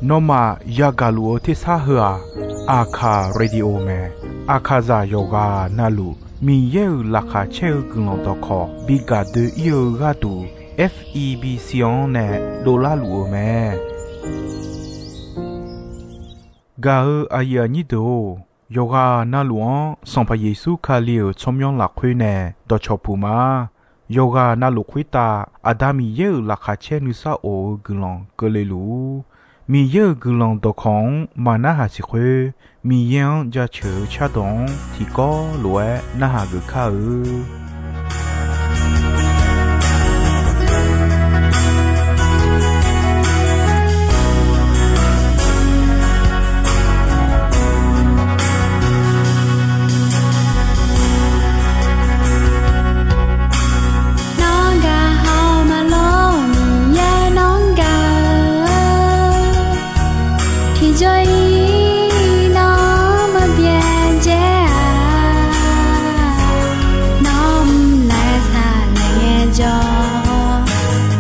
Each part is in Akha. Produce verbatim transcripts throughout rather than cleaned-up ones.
Nawmaf yagaq luf-eu tersar heu-aq, Aqkaq Radio mae. Aqkaqzaq yawqghaq navluf Miqyaer-euq laqkhaq caer-eu guiqlanq dawqkawq bi gaq doe-ir-eu gharduq, F E B C-anr nae dovlar luf-eu mae. Gaq-eu aqyuif aqnyir deuq-or, yawqghaq navluf-anr Sanqpaq Yeqsur Kali-euq tsawrmyanr lafkhoer nae dawqcawq puq ma. Yawqghaq navluf khoertav Aqda Miqyaer-euq laqkhaq caer nuisar of-eu guiqlanq keuvle luf-ur. Miqyaer-euq guiqlanq dawqkawq-anr maqnarhaq siq khoer, Miqyaer-anr jaceuq-eu cardawq-anr tiqkawv lof-aer narhaq geuf kar-eu. Nawr gaq haw ma lor, Miqyaer nawr gaq-eu. Tiqjawr-ir nawr maqbyav dzae-a. Nawr mr laer saqlaeq ngaejawr,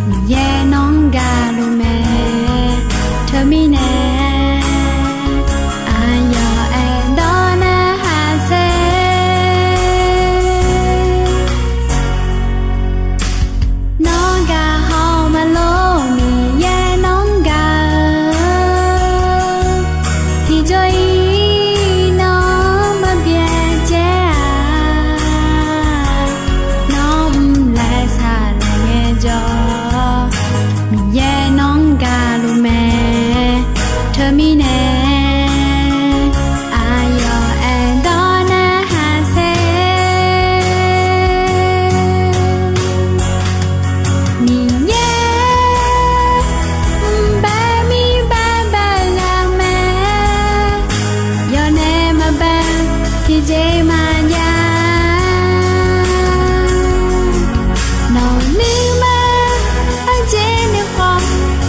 Miqyaer nawr gaq luf mae. Teumirnae aqyawf aerdawr narhaq saer. Nawr gaq haw ma lor, Miqyaer nawr gaq-eu. Tiqjawr-ir nawr maqbyav dzae-a. Nawr mr laer saqlaeq ngaejawr, Miqyaer nawr gaq luf mae. Teumirnae aqyawf aerdawr narhaq saer. Miqyaer mr bae mir bae bae ghaq mae. Yawnae maqbae tiqjeq maqjav. Nawq nuima aqjeq nuikhanr,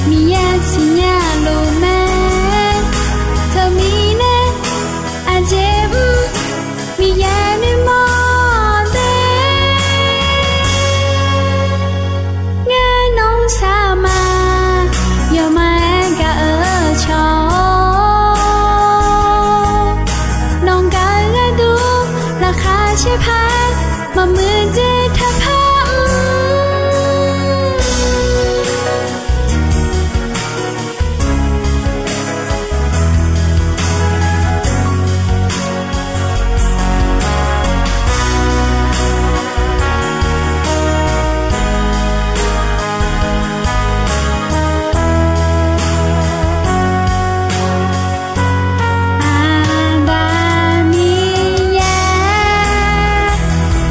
Miqyaer siqnya luf mae. Teumirnae aqjeq mr, Miqyaer nuimawr de. Ngar nawr sar ma, yawmaf-aer gaq-eu cawq-or. Nawq gaq-eu gharduq laqkhaq caer par, maqmuiq dzer taq par mr. Aqda Miqyaer,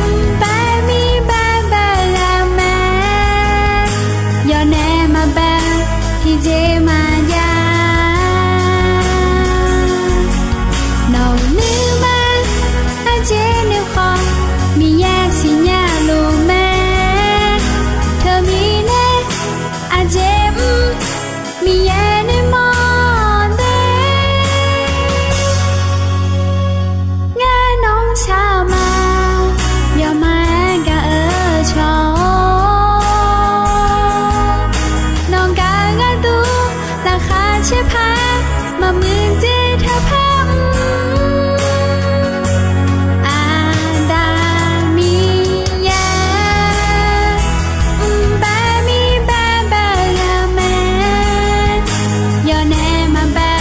mr bae mir bae bae ghaq mae. Yawnae maqbae tiqjeq maqjav. Nawq nuima aqjeq nuikhanr, Miqyaer siqnya luf mae. Teumirnae aqjeq mr, Miqyaer nuimawr de. Ngar nawr sar ma, yawmaf-aer gaq-eu cawq-or. Nawq gaq-eu gharduq laqkhaq caer par, maqmuiq dzer taq par mr. Aqda Miqyaer, mr bae mir bae bae ghaq mae. Yawnae maqbae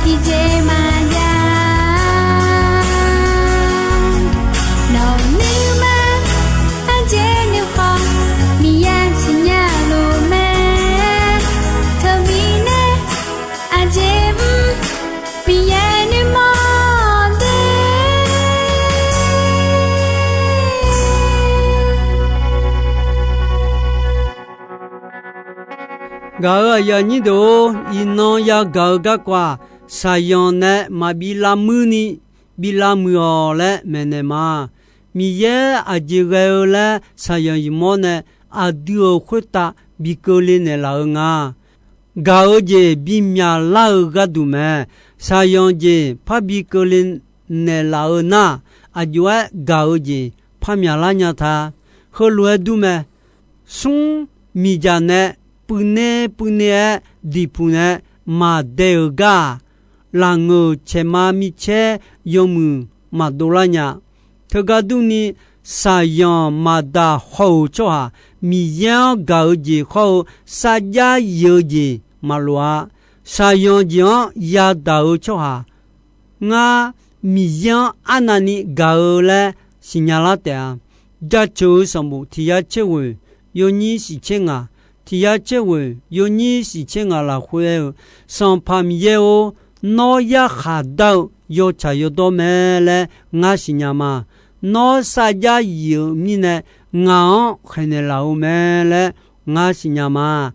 tiqjeq maqjav. Nawq nuima aqjeq nuikhanr, Miqyaer siqnya luf mae. Teumirnae aqjeq mr, Miqyaer nuimawr de. Gaq-euq aqyuif aqnyir deuq-or, iqnan yagaq-eu garkawv-aq, shaqzanq nae maqbi lavmuir ni bi lavmuiq-awq laer maeqnaeq ma. Miqyaer aqjeq ghae-eu laer shaqzanq yimawr nae aqdui-euq khoertav bi keuvle naeqlaf-eu nga. Gaq-eu jeq bimyaq lar-eu gharduq mae. Shaqzanq jeq parbi keuvle naeqlaf-eu nar, aqjox-aer gaq-eu jeq parmyaq lar nya ta. Heulof-aer dur mae. Smr miqdzaq nae puivner puivner-aer diqpuq nae maqdae-euq gar-aq, lafngeuq caeqma micaer yawmuiq maqdov lar nya. Teugar durni, shaqzanq maqdaq haw-euq tsawrhaq Miqyaer-anr gaq-eu jeq hawr-eu sarjax yif-eu jeq maqloq-a. Shaqzanq jeq-anr yadaq-eu tsawrhaq, ngar Miqyaer-anr arnavni gaq-eu laer siqnya lar taef-a. Jaceuq-eu sanqbof tiq yar tser ghoeq yawnyir shiq tser ngaq, tiq yar tser ghoeq yawnyir shiq tser ngaq lafkhoer aer-eu, Sanqpaq Miqyaer-or, nawr yarkhaq dar-eu yawtsaq yawdawr mae laer ngar siqnya ma. Nawr sarjax yif-eu mirnae ngaq-anr khaeqnaeq laf-eu mae laer ngar siqnya ma.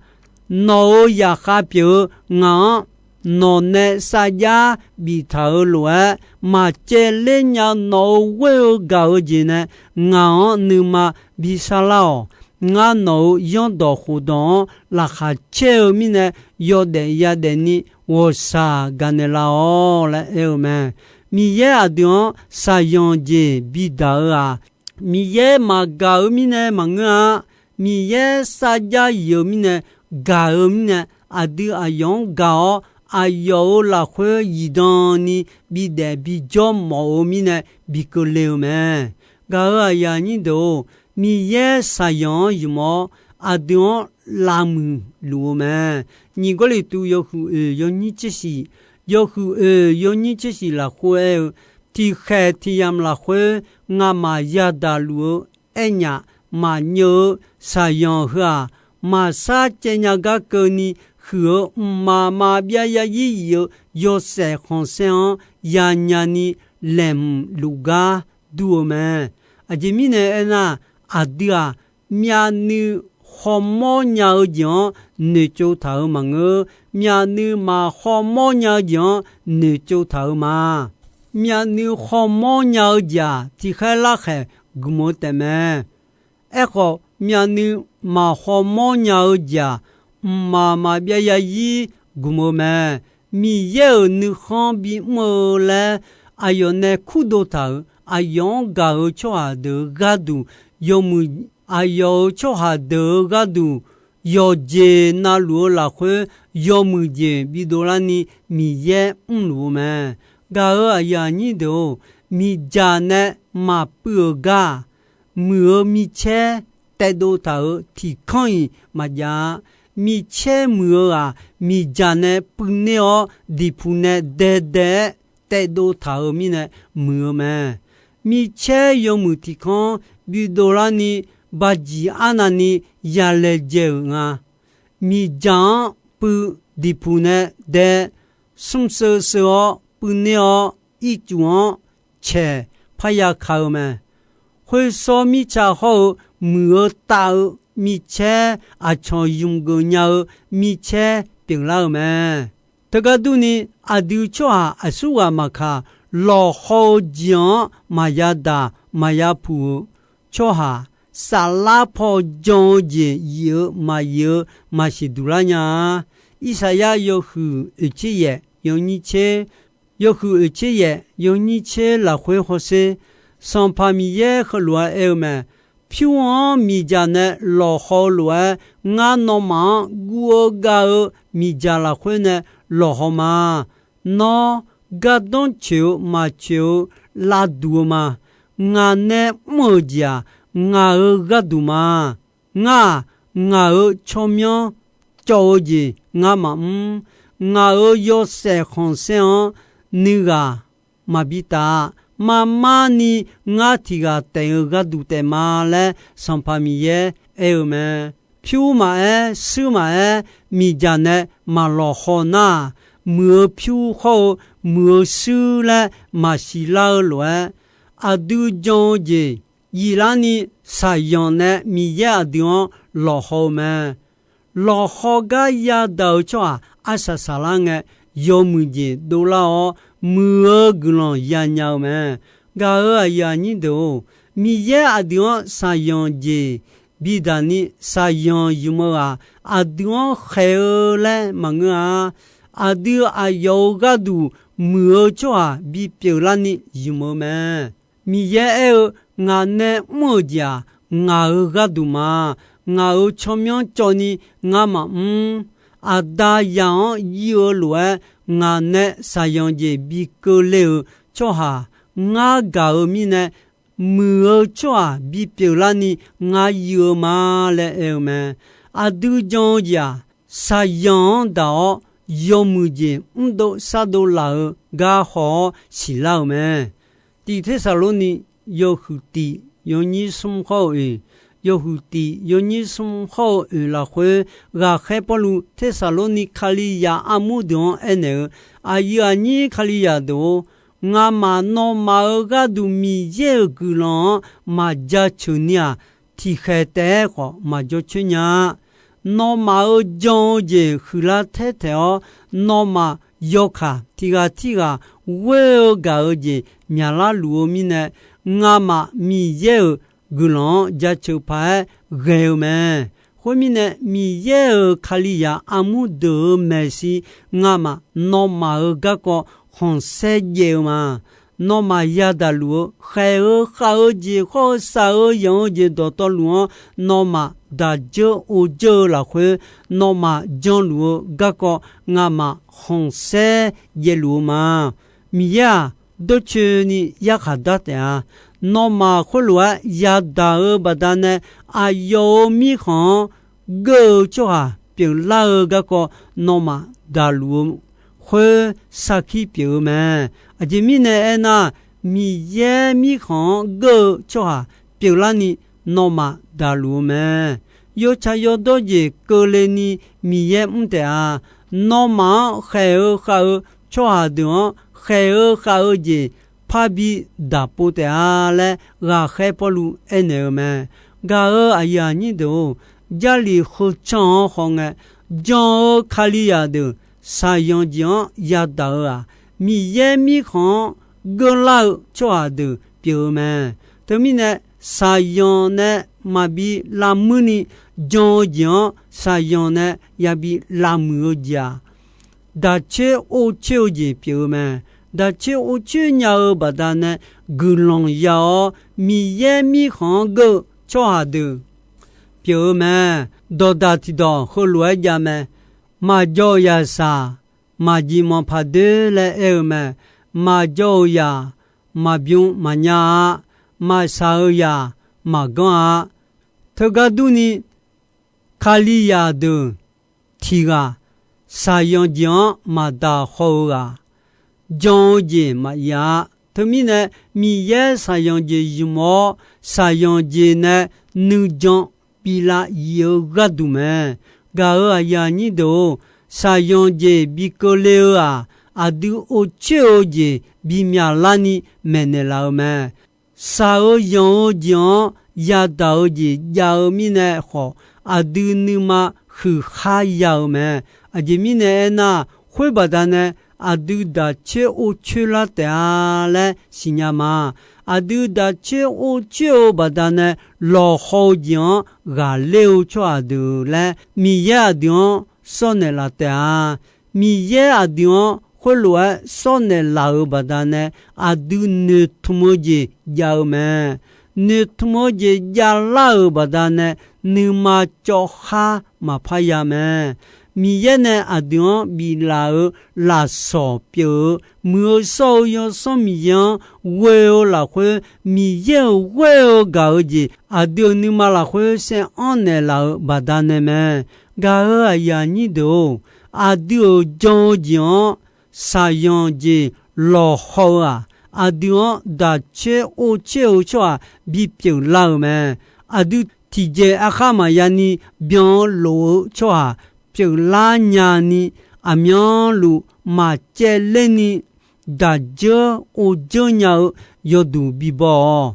Nawq-euq zaqkhav pyeuf-eu ngaq-anr nawq nae sarjax biftaq-euq lof-aer, maqcaevler nya nawq-euq ghoer-eu gaq-eu jeq nae ngaq-anr nuima bi sarlar-awq. Ngar nawq-euq zanrdawq khofdawq-anr laqkhaq caer-eu mirnae, yawdaef yadaef ni ghawqshaq gaqnaeq laf-awq laer aer-eu mae. Miqyaer aqdui-anr shaqzanq jeq bidaq-eu-aq, Miqyaer maqgaq-eu mirnae maqngeur-a. Miqyaer sarjax yif-eu mirnae, gaq-eu mirnae, aqdui aqyawf-anr gaq-awr, aqyawf-euq lafkhoer zifdan ni bidaef bijawr mawf-eu mirnae bi keuvle-eu mae. Gaq-euq aqyuif aqnyir deuq-or, Miqyaer shaqzanq-anr ymq-awr, aqdui-anr lavmuiq luf-eu mae. Nyiq Gawrliqtu yawhuiq oeq yawnyir tser shiq, yawhuiq oeq yawnyir tser shiq lafkhoer aer-eu, tiqkhaeq tiqyamq lafkhoer ngamaf yadaq luf-eu aernyaf maqnyeuv-eu shaqzanq heu-aq, maqshar caev nya gar keuvni huiq-eu mqmaq maqbyav yarzir yif-eu yawshaef khanqsaer-anr yanya ni laeqhmq luf gar dur-eu mae. Aqjeq mirnae aernar, aqdui-aq, myavnuiv khawmawr nya-eu jeq-anr noeqtsov taq-euq maqngeur. Myavnuiv maq khawmawr nya-eu jeq-anr noeqtsov taq-euq ma. Myavnuiv khawmawr nya-eu jeq-aq, tiqkhaer larkhaeq gmq-eu taefmae. Aerkhawf, myavnuiv maq khawmawr nya-eu jeq-aq, mqmaq maqbyav yarzir gmq-eu mae. Miqyaer-euq nuikhanr bimr-eu laer aqyawf nae kurdov taq-euq, aqyawf-anr gaq-eu tsawrhaq deuq-euq gharduq yawmuiq, aqyawf-euq tsawrhaq deuq-euq gharduq yawqjeq navluf-eu lafkhoer yawmuiq jeq bidov larni Miqyaer mrluf-eu mae. Gaq-euq aqyuif aqnyir deuq-or, miqdzaq nae maqpuiv-euq gar-aq, muiq-eu micaer taedov taq-euq tiqkanr-iq maqjav-a. Micaer muiq-eu-aq, miqdzaq nae puivner-awr diqpuq nae daedae-aer taedov taq-euq mirnae muiq-eu mae. Micaer yawmuiq tiqkanr bidov larni, bajiq arnavni yalaejae-euq nga. Miqdzaq-anr puiv, diqpuq nae dae, smrseuv seuv-awr puivner-awr, ircuf-anr caeq parya ka-eu mae. Khoershawr mirtsa hawr-eu muiq-eu tav-eu micaer, aqcawq ymq geuf nya-eu micaer pyeuflar-euq mae. Teugar durni, aqdui tsawrhaq aqsurghaq maqkaq, lawqhaw-eu jeq-anr maqya daq maqya puq-euq tsawrhaq, saflar paw jan-eu jeq yif-eu maqyif-eu maqsiq duq lar nya-a. Irsaqyar yawhuiq oeqtser yaef yawnyir tser, yawhuiq oeqtser yaef yawnyir tser lafkhoer hawsher, Sanqpaq Miqyaer heulof-aer aer-eu mae. Pyur-anr miqdzaq nae lawqhaw-eu lof-aer, ngar nawmaf-anr guv-eu gav-eu miqdzaq lafkhoer nae lawqhaw ma. Nawr gardanr coeq-eu maqcoeq-eu lavduq-eu ma. Ngaq nae mr-euq jeq-aq, ngaq-euq gharduq ma. Ngar-aq, ngaq-euq tsawrmyanr cawv-eu jeq ngar maqmr. Ngaq-euq yawshaef khanqsaer-anr nuighaq maqbi taf-a. Marmarni ngar tiq ghaq taef-eu gharduq taef ma laer Sanqpaq Miqyaer aer-eu mae. Pyur maqaer, shuir maqaer, miqdzaq nae maqlawqhaw nar-aq, muiq-eu pyur hawr-eu muiq-eu shuir laer maqsiq lar-eu lof-aer, aqdui jan-eu jeq yiflarni, shaqzanq nae Miqyaer aqdui-anr lawqhaw-eu mae. Lawqhaw gar yadaq-eu tsawrhaq arsaq saqlar ngae, yawmuiq jeq dovlar-awr, muiq-eu guiqlanq yanya-eu mae. Gaq-euq aqyuif aqnyir deuq-or, Miqyaer aqdui-anr shaqzanq jeq bidaq ni shaqzanq ymq-eu-aq, aqdui-anr khaeq-eu laer maqngeur-a. Aqdui aqyawf-euq gharduq muiq-eu tsawrhaq bipyeuf larni ymq-eu mae. Miqyaer aer-eu, ngaq nae mr-euq jeq-aq, ngaq-euq gharduq ma. ngaq-euq tsawrmyanr cawv ni ngamaf mr. Aqda zaq-anr ir-eu lof-aer, ngaq nae shaqzanq jeq bi keuvle-euq tsawrhaq, ngar gaq-eu mirnae, muiq-eu tsawrhaq bipyeuf larni ngar ir-eu ma laer aer-eu mae. Aqdui jan-eu jeq-aq, shaqzanq-anr daq-awr, yawmuiq jeq mrdov shardov laf-eu gar haw-awr siqlar-euq mae. Tiq Tersaqlorni yawhuiq tiq yawnyir smr hawr-eu oeq, yawhuiq tiq yawnyir smr hawr-eu oeq lafkhoer, ghaqkhaer Pawrluv Tersaqlorni Kalizaq armur deuq-anr aernaeq-eu, aqyuif aqnyir Kalizaq deuq-or, ngamaf nawmaf-euq gharduq Miqyaer-euq guiqlanq-anr maqjaceuq ni-aq, tiqkhaeq taef-aer khawf maqjawr coer nya-a. Nawmaf-euq jan-eu jeq huiqlar taer taeq-awr, nawmaf yawkaq tiq ghaq tirghaq ghoer-eu gaq-eu jeq myaqlar luf-eu mirnae, ngamaf Miqyaer-euq guiqlanq-anr jaceuq paq-aer ghae-eu mae. Khoermirnae, Miqyaer-euq Kalizaq armur deuq-euq maeqshi ngamaf nawmaf-euq garkawv khanqsaer jaev-eu ma. Nawmaf yadaq luf-eu khaeq-eu khav-eu jeq khawr-eu shaq-eu yanq-eu jeq dawqtawvluf-anr nawmaf daq dzeur or dzeur-eu lafkhoer, nawmaf janluf-eu garkawv ngamaf khanqsaer jaevluf-eu ma. Miqyaer-aq, dawrcoeni yarkhaq dar taef-a. Nawmaf khoerlof-aer yadaq-eu baqdanae, aqyawf-euq mirkhanq-anr geur-eu tsawrhaq pyeuflar-eu garkawv nawmaf daqluf-eu khoer sarkir pyeuf-eu mae. Aqjeq mirnae aernar, Miqyaer mirkhanq-anr geur-eu tsawrhaq pyeuflarni nawmaf daqluf-eu mae. Yawtsaq yawdawr jeq keuvle ni Miqyaer mr taef-a. Nawmaf-anr khaeq-eu khav-eu tsawrhaq deuq-anr khaeq-eu khav-eu jeq parbi daqpov taef-a laer, ghaqkhaer Pawrluv aernaeq-eu mae. Gaq-euq aqyuif aqnyir deuq-or, Jarlif heu can-anr hawngae, jan-eu Kalizaq deuq shaqzanq jeq-anr yadaq-eu-aq, Miqyaer mirkhanq-anr geurlar-eu tsawrhaq deuq pyeuf-eu mae. Teumirnae, shaqzanq nae maqbi lavmuir ni jan-eu jeq-anr shaqzanq nae yabi lavmuiq-eu jeq-aq, daqcoer or coer-eu jeq pyeuf-eu mae. Daqcoer or coer nya-eu baqdanae guiqlanq ya-awr, Miqyaer mirkhanq-anr geur-eu tsawrhaq deuq pyeuf-eu mae. Dawqdaq tiqdawq heulof-aer jav mae. Maqjaw-euq zaqsaq maqjeq manq paq doer laer aer-eu mae. Maqjaw-euq zaq maqbymr maqnya-a. Maqshaq-euq zaq maqganr-a. Teugar durni, Kalizaq deuq tiq ghaq shaqzanq jeq-anr maqdaq haw-eu ghaq, jan-eu jeq maqyaf-a. Teumirnae, Miqyaer shaqzanq jeq zmq-awr, shaqzanq jeq nae nuijan bi lav yif-eu gharduq mae. Gaq-euq aqyuif aqnyir deuq-or, shaqzanq jeq bi keuvle-eu-aq, aqdui or coer-eu jeq bimyaq larni maeqnaeq laf-eu mae. Shaq-eu yanq-eu jeq-anr yadaq-eu jeq jav-eu mirnae khawf, aqdui nuima huiqkhar ya-eu mae. Aqjeq mirnae aernar, khoer baqdanae aqdui daqcoer or coer lar taef-a laer siqnya ma. Aqdui daqcoer or coer-eu baqdanae lawqhaw-eu jeq-anr ghaqler-eu tsawrhaq deuq laer Miqyaer aqdui-anr sawr naeqlaf taef-a. Miqyaer aqdui-anr khoerlof-aer sawr naeqlaf-euq baqdanae, aqdui noeqtmq-eu jeq jav-eu mae. Noeqtmq-eu jeq javlar-euq baqdanae, nuima cawv khar maqpar ya mae. Miqyaer nae aqdui-anr biflaf-euq lafsawq pyeuf-eu, Muiq-eu shawr-eu Yawsanr Miqyaer-anr ghoe-eu lafkhoer, Miqyaer-euq ghoer-eu gaq-eu jeq aqdui-euq nuima lafkhoer saer-anr naeqlaf-euq baqdanae mae. Gaq-euq aqyuif aqnyir deuq-or, aqdui-euq jan-eu jeq-anr shaqzanq jeq lawqhaw-eu-aq, aqdui-anr daqcoer or coer-eu tsawrhaq bipyeuf lar-euq mae. Aqdui tiqjeq arkhar maqya ni byan-eu lof-eu tsawrhaq pyeuflar nya ni, aqmyanluf maqcaevler ni daqdzeur or dzeur nya-eu yawduq bibaw-awq.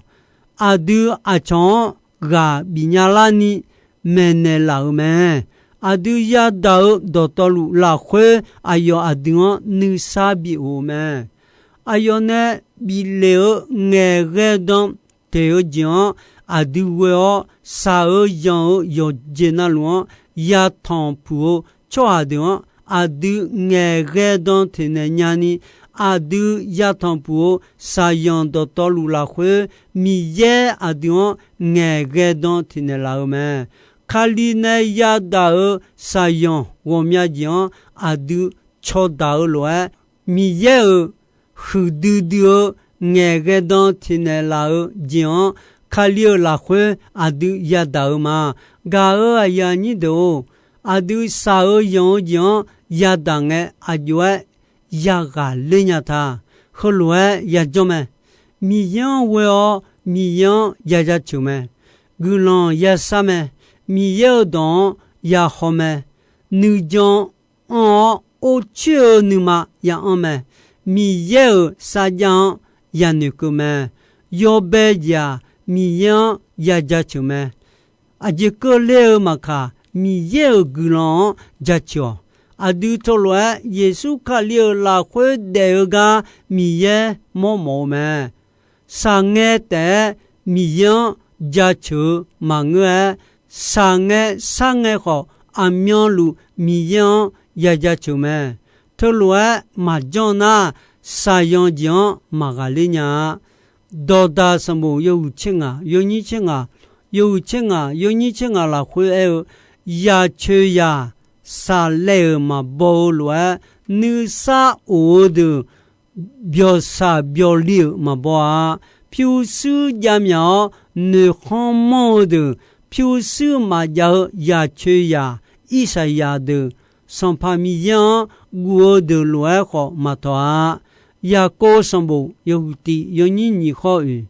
Aqdui aqcawq-anr ghaq bifnya larni maeqnaeq laf-euq mae. Aqdui yadaq-eu dawqtawvluf lafkhoer, aqyawf aqdui-anr nuisar bi of-eu mae. Aqyawf nae bif lef-eu ngaeqghae dan teq-eu jeq-anr aqdui ghoe-awr, shaq-eu yanq-eu yawqjeq navluf-anr yatanq puq-eu tsawrhaq deuq-anr aqdui ngaeqghae dan teqnaeq nyani, aqdui yatanq puq-eu shaqzanq dawqtawvluf lafkhoer, Miqyaer aqdui-anr ngaeqghae dan teqnaeq laf-eu mae. Kali nae yadaq-euq shaqzanq ghawqmya jeq-anr aqdui cawdaq-eu lof-aer, Miqyaer-euq huiqdui dui-eu ngaeq ghae dan tiqnaeq laf-eu jeq-anr Kali-euq lafkhoer aqdui yadaq-eu ma. Gaq-euq aqyuif aqnyir deuq-or, aqdui shaq-eu yanq-eu jeq-anr yadaq ngae aqjox-aer yaghaq ler nya ta. Heulof-aer yajanr mae. Miqyaer-anr ghoe-awr Miqyaer-anr ya jaceuq mae. Guiqlanq yashar mae. Miqyaer-euq dawq-anr yahaw mae. Nuijan anr-awr orcoer-eu nuima ya'anr mae. Miqyaer-euq sarjax-anr yanoeqkeuv mae. Yawbae jeq-aq, Miqyaer-anr ya jaceuq mae. Aqjeq keuvle-eu maqkaq, Miqyaer-euq guiqlanq-anr jaceuq-awq. Aqdui teulof-aer Yeqsur Kali-euq lafkhoer daef-eu gar Miqyaer mawrmawf-eu mae. Shaqngae taef-aer Miqyaer-anr jaceuq-eu maqngeur-aer, shaqngae sharngae khawf aqmyanluf Miqyaer-anr ya jaceuq mae. Teulof-aer maqjanr nar, shaqzanq jeq-anr maqghaqler nya-a. Dawqdaq sanqbof yawhuiq tser ngaq, yawnyir tser ngaq, yawhuiq tser ngaq, yawnyir tser ngaq lafkhoer aer-eu, yaqcoeq yaq saqlaev-euq maqbaw-eu lof-aer, nuisar of-eu deuq byawqshaq byawqli-euq maqbaw-a. Pyurshuir javmyaq-awr noeqkhanr manr-eu deuq, pyurshuir maqjav-eu yaqcoeq yaq Irsaqyaq deuq, Sanqpaq Miqyaer-anr guv-eu deuq lof-aer khawf maqtawq-a. Yaqkov sanqbof yawhuiq tiq yawnyir nyiq khawr oeq,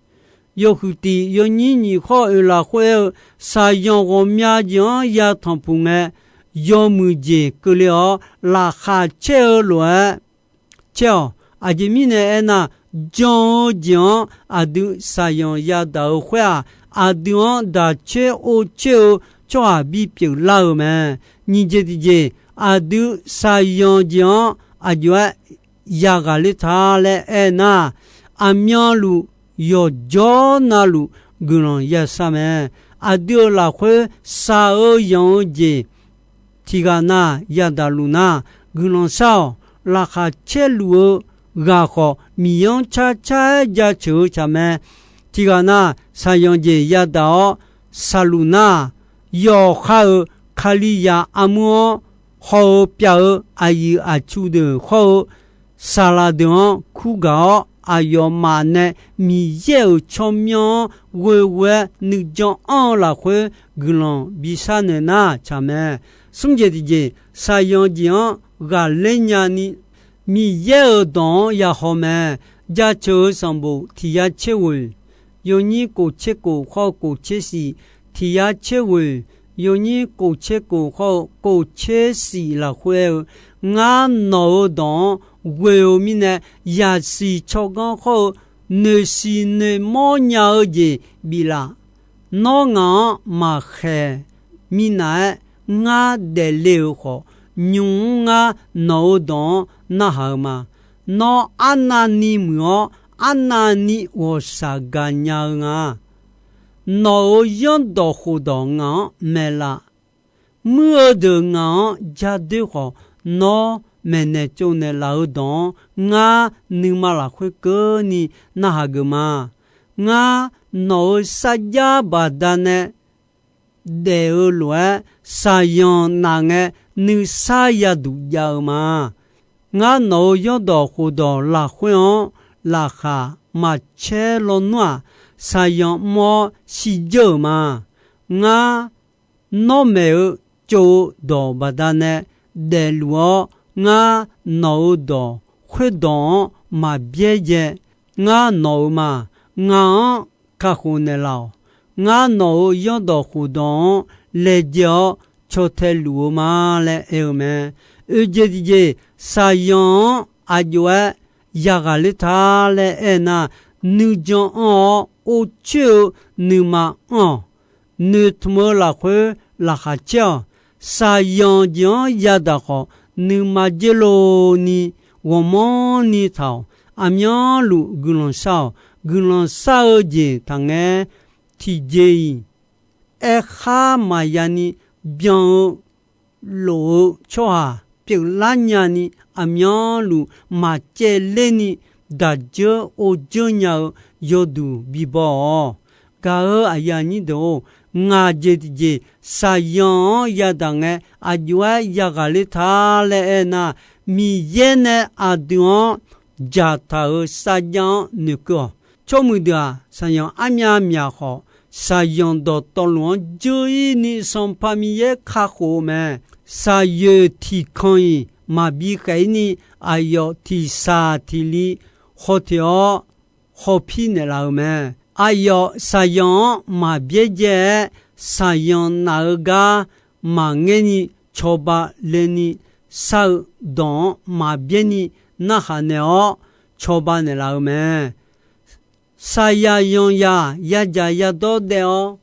yawhuiq tiq yawnyir nyiq khawr oeq lafkhoer aer-eu, shaqzanq ghawqmya jeq-anr yatanq puq ngae, yawmuiq jeq keuvle-awr laqkhaq caer-eu lof-aer caer-awq. Aqjeq mirnae aernar, jan-eu jeq-anr aqdui shaqzanq yadaq-eu khoer-aq, aqdui-anr daq coer or coer-eu tsawrhaq bipyeuf lar-euq mae. Nyiq jeq tiqjeq, aqdui shaqzanq jeq-anr aqjox-aer yaghaq ler ta laer aernar, aqmyanluf yawqjawr navluf guiqlanq yashar mae. Aqdui-euq lafkhoer shaq-eu yanq-eu jeq tiqghaq na yadaq luf nar, guiqlanq shar-awq. Laqkhaq caer luf-eu ghaq khawf, Miqyaer-anr carcar-aer jaceuq-eu tsaq mae. Tiqghaq na, shaqzanq jeq yadaq-awr shaqluf nar, yawqha-euq Kalizaq armur-anr haw-eu pyav-eu aqyuif aqtsu deuq hawr-eu, saqlaq deuq-anr kur gaq-awr, aqyawfmaf nae Miqyaer-euq tsawrmyanr-anr ghoeghoe-aer nuijan anr-eu lafkhoer guiqlanq bishar naeq nar tsaq mae. Smr jeq tiqjeq, shaqzanq jeq-anr ghaqler nyani Miqyaer-euq dawq-anr yahaw mae. Jaceuq-eu sanqbof tiq yar tser ghoeq, yawnyir kof tser kof hawr-eu kof tser shif, tiq yar tser ghoeq, yawnyir kof tser kof hawr-eu kof tser shif lafkhoer aer-eu, ngar nawq-euq dawq-anr ghoe-eu mirnae, yaqsiq tsawrganr hawr-eu noeqsiq noeqmawr nya-eu jeq biflaf. Nawr ngaq-anr maqkhaeq minav-aer ngar daefle-euq khawf, nymq-mr ngar nawq-euq dawq-anr narhaq-eu ma. Nawr arnavni muiq-awr, arnavni ghawqshaq gaqnya-eu nga. Nawq-euq zanrdawq khofdawq ngaq-anr maeqlaf. Muir-eu deuq ngaq-anr ja doer khawf, nawr maeqnaeq tsovnaeq laf-eu dawq-anr ngar nuima lafkhoer keuvni narhaq geuf ma. Ngar nawq-euq sarjax baqdanae daef-eu lof-aer, shaqzanq naf ngae nuisar yaduq jav-eu ma. Ngar nawq-euq zanrdawq khofdawq lafkhoer-anr laqkhaq maqcaer lawnmr-aq, shaqzanq mr-awr shirdzeur-euq ma. Ngar nawr maeq-eu tsov-eu dawq baqdanae daefluf-awr, ngar nawq-euq dawq khoerdawq-anr maqbyaerdzae. Ngar nawq-euq ma. Ngaq-anr kakhof naeqlaf-awq. Ngar nawq-euq zanrdawq khofdawq-anr laejae-awr caw tae luf-eu ma laer aer-eu mae. Oeq jeq tiqjeq, shaqzanq-anr aq jov-aer yaghaq ler ta laer aernar, nuijan anr-awr orcoer-eu nuima anr-awq. Noeqtmq-eu lafkhoer laqkhaq caer-awq. Shaqzanq jeq-anr yadaq khawf, nuima dzer lov ni ghawqmanrni taq-awq. Aqmyanluf guiqlanq shar-awq. Guiqlanq shar-eu jeq taqngaer, tiqjeq-iq aerkhar maqya ni byan-eu lof-eu tsawrhaq pyeuflar nyani, aqmyanluf maqcaevler ni daqdzeur ordzeur nya-eu yawduq bibaw-awq. Gaq-euq aqyuif aqnyir deuq-or, ngaq jeq tiqjeq shaqzanq-anr yadaq ngae, aqjox-aer yaghaq ler ta laer aernar, Miqyaer nae aqdui-anr dzaqtaq-euq sarjax-anr noeqkeuv-awq. Tsawrmuiq deuq-aq, shaqzanq armyav myaq khawf, shaqzanq dawqtawvluf-anr dzeur-ir ni Sanqpaq Miqyaer kakhof-eu mae. Shaqyoeq tiqkanq-iq maqbi khaef-ir ni, aqyawf tiqshaq tiqli khawf teq-awr khawf pir naeqlaf-euq mae. Aqyawf shaqzanq-anr maq byaerdzae-aer, shaqzanq naf-eu gar maqngaer ni cawba le ni, shar-eu dawq-anr maq byaer ni narhaq naeq-awr cawba naeqlaf-eu mae. Saqyaq zanqzaq yadzaq yadawr daef-awr,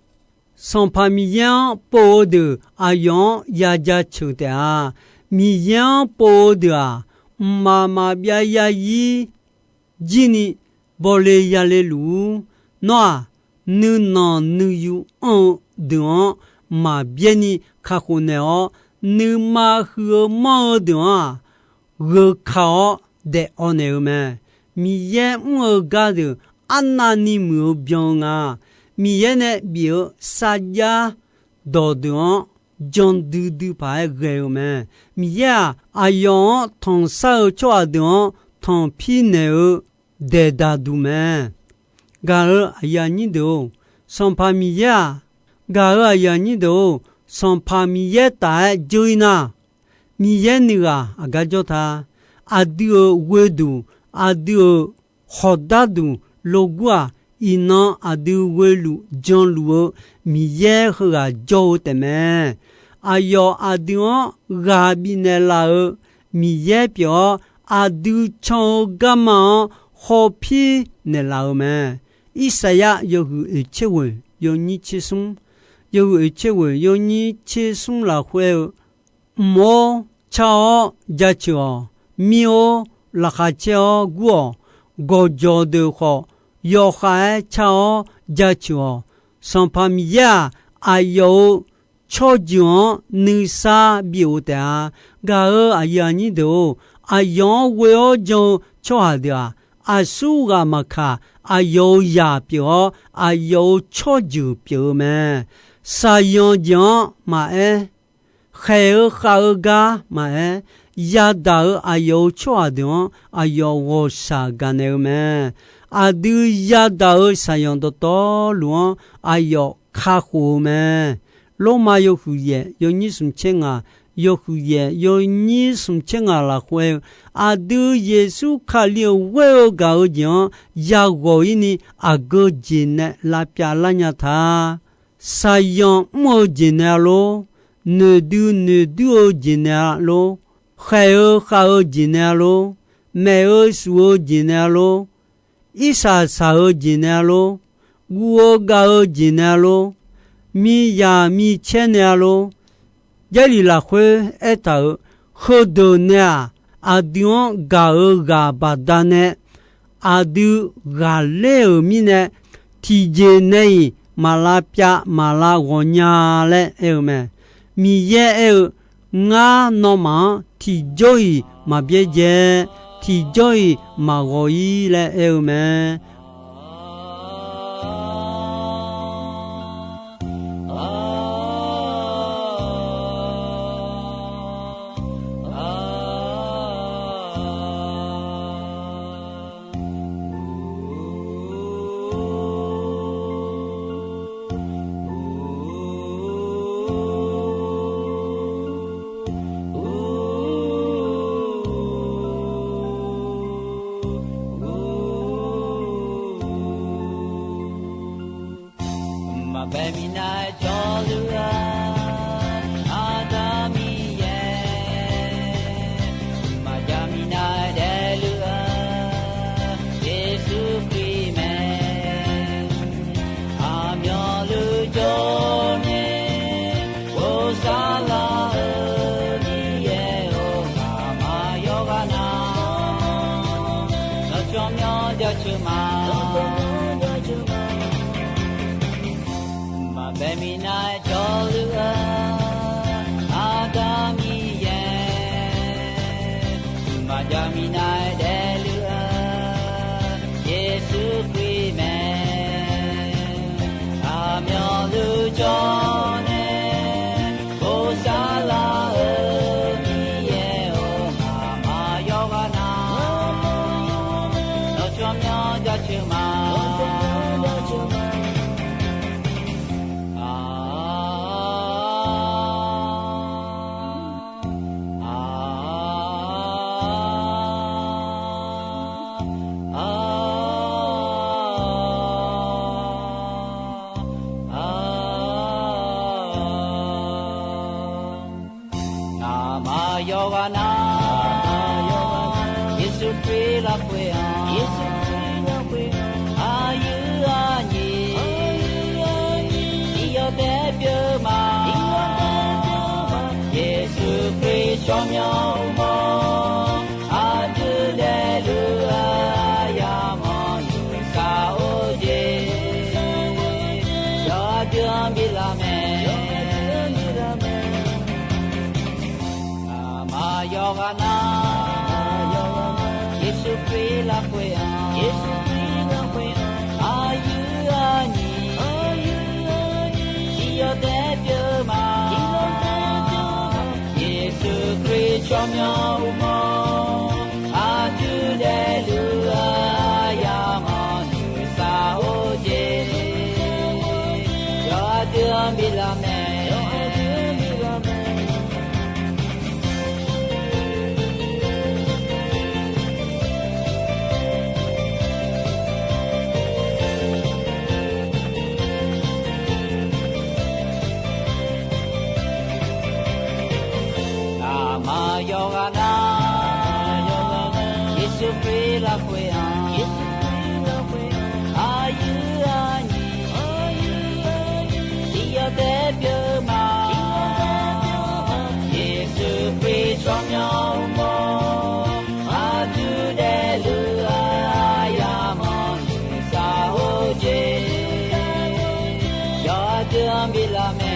Sanqpaq Miqyaer-anr pov-eu deuq aqyawf-anr ya jaceuq taef-a. Miqyaer-anr pov-eu deuq-aq, mqmaq maqbyav yazir jir ni bawle yale luf-ur. Nawr-aq, nuinanq nuiyu anr-eu deuq-anr maq byaer ni kakhof naeq-awr, nuima huiq-eu manr-eu deuq-anr-aq, gheu ka-awr daef-awr naeq-eu mae. Miqyaer mr-eu gardeuq arnavni muiq-eu byan-eu nga. Miqyaer nae bif-eu sarjax dawqdeuq-anr jan duidui paq-aer ghae-eu mae. Miqyaer-aq, aqyawf-anr tanqshar-eu tsawrhaq deuq-anr tanqpir naeq-eu daeqdaq duq mae. Gaq-eu aqyuif aqnyir deuq-or, Sanqpaq Miqyaer-aq, gaq-eu aqyuif aqnyir deuq-or, Sanqpaq Miqyaer taf-aer dzeur-ir nar, Miqyaer nuighaq aqgar jawr ta. Aqdui-euq ghoeduq, aqdui-euq khawqdarduq logur-aq, iqnan aqdui ghoeluf janluf-eu Miqyaer heughaq jawr-eu taefmae. Aqyawf aqdui-anr ghaq bifnaeq laf-euq Miqyaer pyeuf-awr, aqdui can-eu garma-anr hawpir naeqlaf-eu mae. Irsaqyar yawhuiq oeqtser ghoeq yawnyir tser smr, yawhuiq oeqtser ghoeq yawnyir tser smr lafkhoer-eu, mq-or, car-awr jaceuq-awq. Mir-or, laqkhaq caer-awr gur-awq. Gawqjawq deuq khawf, yawkhav-aer car-awr jaceuq-awq. Sanqpaq Miqyaer-aq, aqyawf-euq tsawrjeuq-anr nuisar bif-euq taef-a. Gaq-eu aqyuif aqnyir deuq-or, aqyawf-anr ghoe-awr jan-eu tsawrhaq deuq-aq, aqsurghaq maqkaq, aqyawf-euq zaq pyeuf-awr, aqyawf-euq tsawrjeuq pyeuf-eu mae. Shaqzanq jeq-anr maqaer, khaeq-eu khav-eu gar maqaer, yadaq-euq aqyawf-euq tsawrhaq deuq-anr aqyawf ghawqshaq gaqnaeq-eu mae. Aqdui yadaq-euq shaqzanq dawqtawvluf-anr aqyawf kakhof-eu mae. Lormav yawhuiq yaef yawnyir smq tser ngaq, yawhuiq yaef yawnyir smq tser ngaq lafkhoer-eu, aqdui Yeqsur Kali-euq ghoer-eu gaq-eu jeq-anr yaghawq-ir ni aqgeu jeq nae lavpyav lar nya ta. Shaqzanq mr-eu jeq nae-a lor, noeqdui noeqdui-eu jeq nae-a lor, khaeq-eu khav-eu jeq nae-a lor, maef-eu shuf-eu jeq nae-a lor, irsaq saq-eu jeq nae-a lor, guv-eu gav-eu jeq nae-a lor, miqyaq micaer nae-a lor, Jarlif lafkhoer aertaq-euq heudeuq nae-aq, aqdui-anr gaq-eu ghaq baqdanae aqdui ghaqler-euq mirnae, tiqjeq nae-iq maq lavpyav maq lavghawq nya laer aer-eu mae. Miqyaer aer-eu, Ngar nawmaf-anr tiqjawr-iq maq byaerdzae, tiqjawr-iq maq ghawq-ir laer aer-eu mae. Maqbae minav-aer jawrluf-eu Aqda Miqyaer, maqjav minav-aer daefluf-eu Yeqsur Kali mae. Aqmyanluf jawrnae ghovshav lar-eu Miqyaer-or, ngaqma yawqghaq na nawq tsawrmyanr jaceuq ma. Maqbae minav-aer jawrluf-eu Aqda Miqyaer, maqjav minav-aer daefluf-eu Yeqsur Kali mae. Aqmyanluf jawr Aqma yawqghaq nar, Yeqsur Kali lafkhoer-anr, aqyuif aqnyir, tiqyawq taef pyeuf ma. Yeqsur Kali tsawrmyanr uqmawr, aqdui daefluf-eu aqyamq-anr nuisar-eu jeq, yawqha dui-anr bi laf mae. Aqma yawqghaq nar, Yeqsur Kali lafkhoer-anr, aqyuif aqnyir, tiqyawq taef pyeuf ma. Yeqsur Kali tsawrmyanr uqmawr, aqdui daefluf-eu aqyamq-anr nuisar-eu jeq, yawqha dui-anr bi laf mae. Aqma yawqghaq nar, Yeqsur Kali lafkhoer-anr, aqyuif aqnyir, tiqyawq taef pyeuf ma. Yeqsur Kali tsawrmyanr uqmawr, aqdui daefluf-eu aqyamq-anr nuisar-eu jeq, yawqha dui-anr bi laf mae.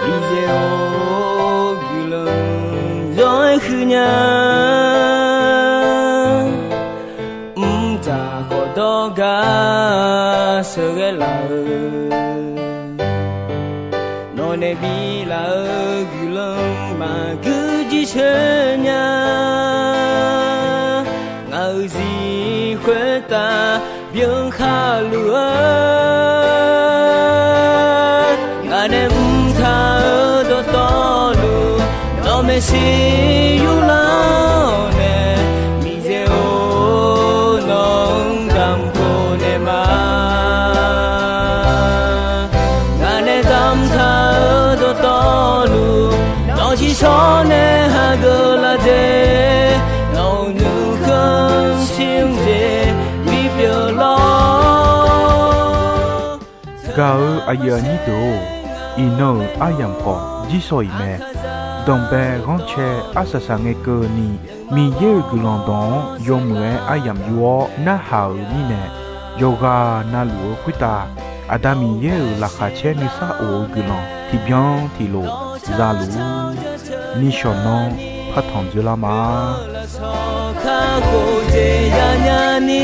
Miqyaer-or, guiqlanq yawr-aer huiq nya. Mqtav khawf dawr gar sheuqghae laf-eu, nawq nae bi laf-eu guiqlanq maqgui jircoer nya. Ngaq-euq zir khoertav byan khaluf-eu, ngaq nae mqtav-eu dawqtawvluf, nawq maeqshi yurlar-awr nae, Miqyaer-or, nawq-anr damq khof naeq ma. Ngaq nae damqtaq-eu dawqtawvluf, nawq tiqshawr nae hageuf laf dzae, nawq-euq nuikhanr shir-anr jeq bipyeuf lawr. Gaq-eu aqyuif aqnyir deuq-or, iqnan-euq aryamq khawf jirsawq iq mae. Danqbae ghanrcae arsaq saq ngae keuvni, Miqyaer-euq guiqlanq dawq-anr yawmuiq-aer aryamq yur-awr narhaq-euq mirnae, yawqghaq navluf-eu khoertav Aqda Miqyaer-euq laqkhaq caer nuisar of-eu guiqlanq tiqbyan tiqlof za luf-ur. Nishawq nanr partanq dzoerlar ma. Kakhof jeq yanya ni,